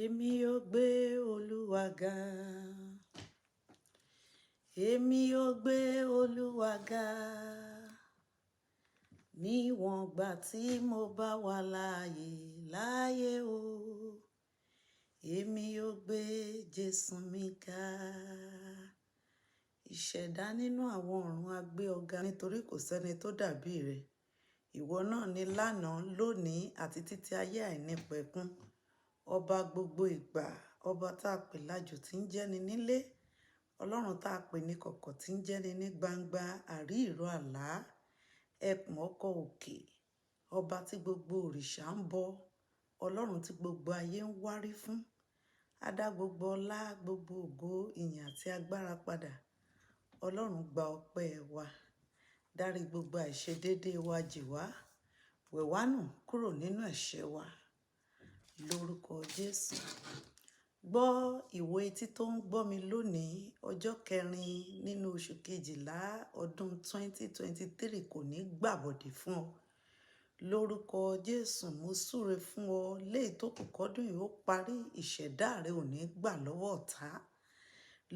Èmi yóò gbé Olúwa ga. Èmi yóò gbé Olúwa ga. Níwọ̀n ìgbà tí mo bá wà láàyè láyé o. Èmi yóò gbé Jésù mi ga. Ìṣẹ̀dá nínú àwọn ọ̀run á gbé ọ ga nítorí kò sẹ́ni tó dàbí rẹ̀. Ìwọ náà ni lánàá, lónìí àti títí ayé àìnípẹ̀kun. Ọba gbogbo ìgbà, ọba tá a pè lájò tí ń jẹ́ni nílé, Ọlọ́run tá a pè ní kọ̀kọ̀ tí ń jẹ́ni ní gbangba, àrí ìró àlá, ẹkùn ọkọ̀ òkè, ọba tí gbogbo òrìṣà ń bọ, Ọlọ́run tí gbogbo ayé ń wárí fún. A dá gbogbo ọlá, gbogbo ògo, ìyìn àti agbára padà. Ọlọ́run gba ọpẹ́ wa, dárí gbogbo àìṣedéédé wa jì wá, wẹ̀ wá nù kúrò nínú ẹ̀ṣẹ̀ wa lórúkọ Jésù. Gbọ́, ìwọ etí tó ń gbọ́ mi lónìí, ọjọ́ kẹrin nínú oṣù kejìlá ọdún 2023 kò ní gbàbọ̀dè fún ọ. Lórúkọ Jésù, mo súre fún ọ, léè tó kù kọ́dún yìí ó parí, ìṣẹ̀dá rẹ ò ní gbà lọ́wọ́ ọ̀tá.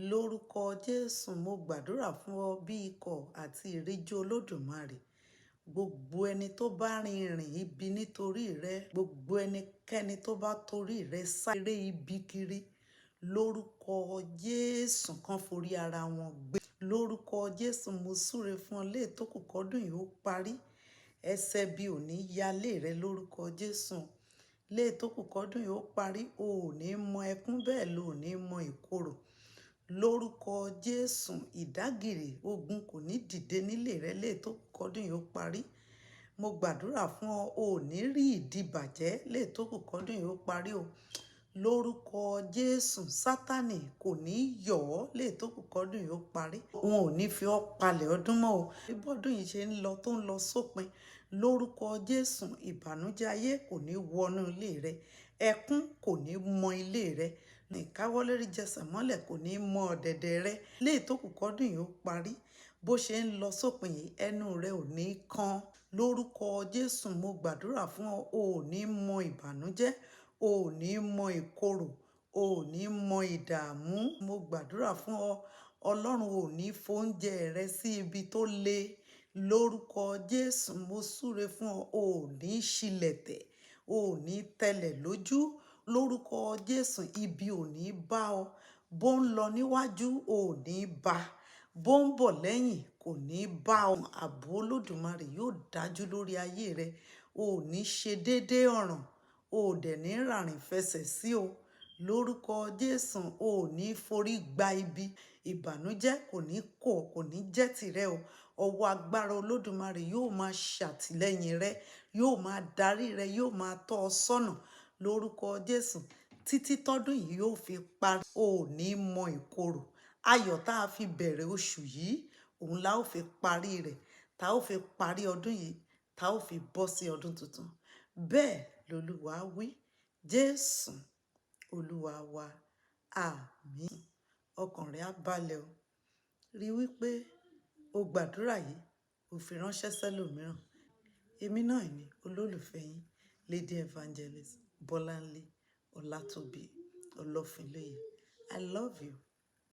Lórúkọ Jésù, mo gbàdúrà fún ọ bí ikọ̀ àti ìríjú Olódùmarè. Gbogbo ẹni tó bá rin ìrìn ibi nítorí rẹ, gbogbo ẹnikẹ́ni tó bá torí rẹ sáré ibi kiri, lórúkọ Jésù kan forí ara wọn gbé. Lórúkọ Jésù, mo súre fún ọ léè tó kù kọ́dún yìí ó parí. Ẹsẹ̀ bí ò ní yálé rẹ lórúkọ Jésù. Léè tó kù kọ́dún yìí ó parí, o ò ní mọ ẹkún, bẹ́ẹ̀ lo ò ní mọ ìkorò. Lórúkọ Jésù, ìdágìrì ogun kò ní dìde nílé rẹ léè tó kù kọ́dún yìí ó parí. Mo gbàdúrà fún ọ, o ò ní rí ìdìbàjẹ́ léè tó kù kọ́dún yìí ó parí o. Lórúkọ Jésù, Sátánì kò ní yọ̀ ọ́ léè tó kù kọ́dún yìí ó parí. Wọn ò ní fi ọ́ palẹ̀ ọdún mọ́ o. Bí bọ́dún yìí ṣe ń lọ tó ń lọ sópin, lórúkọ Jésù, ìbànújẹ́ ayé kò ní wọnú ilé rẹ. Ẹkún kò ní mọ ilé rẹ. Ìkáwọ́lérí jẹsẹ̀ mọ́lẹ̀ kò ní mọ ọ̀dẹ̀dẹ̀ rẹ. Léè tó kù kọ́dún yìí ó parí. Bó ṣe ń lọ sópin yìí, ẹnu rẹ ò ní kan. Lórúkọ Jésù, mo gbàdúrà fún ọ, o ò ní mọ ìbànújẹ́, o ò ní mọ ìkorò, o ò ní mọ ìdààmú. Mo gbàdúrà fún ọ, Ọlọ́run ò ní fóúnjẹ rẹ sí ibi tó le. Lórúkọ Jésù, mo súre fún ọ, o ò ní ṣílẹ̀tẹ̀, o ò ní tẹlẹ̀ lójú. Lórúkọ Jésù, ibi ò ní bá ọ. Bó ń lọ níwájú, o ò ní bá. Bó ń bọ̀ lẹ́yìn, kò ní bá ọ. Ààbò Olódùmarè yóò dájú lórí ayé rẹ. O ò ní ṣe déédé ọ̀ràn, o ò dẹ̀ ní ràrìn fẹsẹ̀ sí o. Lórúkọ Jésù, o ò ní forí gba ibi. Ìbànújẹ́ kò ní kó, kò ní jẹ́ tìrẹ o. Ọwọ́ agbára Olódùmarè yóò máa ṣàtìlẹ́yìn rẹ, yóò máa darí rẹ, yóò máa tọ́ ọ sọ́nà lórúkọ Jésù. Títí tọ́dún yìí yóò fi parí, o ò ní mọ ìkorò. Ayọ̀ tá a fi bẹ̀rẹ̀ oṣù yìí, òun la ó fi parí rẹ̀, tá ó fi parí ọdún yìí, tá ó fi bọ́ sí ọdún tuntun. Bẹ́ẹ̀ lolúwa wí. Jésù Olúwa wa. Àmín. Ọkàn rẹ á balẹ̀ o. Rí wípé o gbàdúrà yìí, o fi ránṣẹ́ sẹ́lòmíràn. Èmi náà ni olólùfẹ́ yín, Lady Evangelist Bọ́láńlé Ọlátòbí Ọlọ́finlóye. I love you.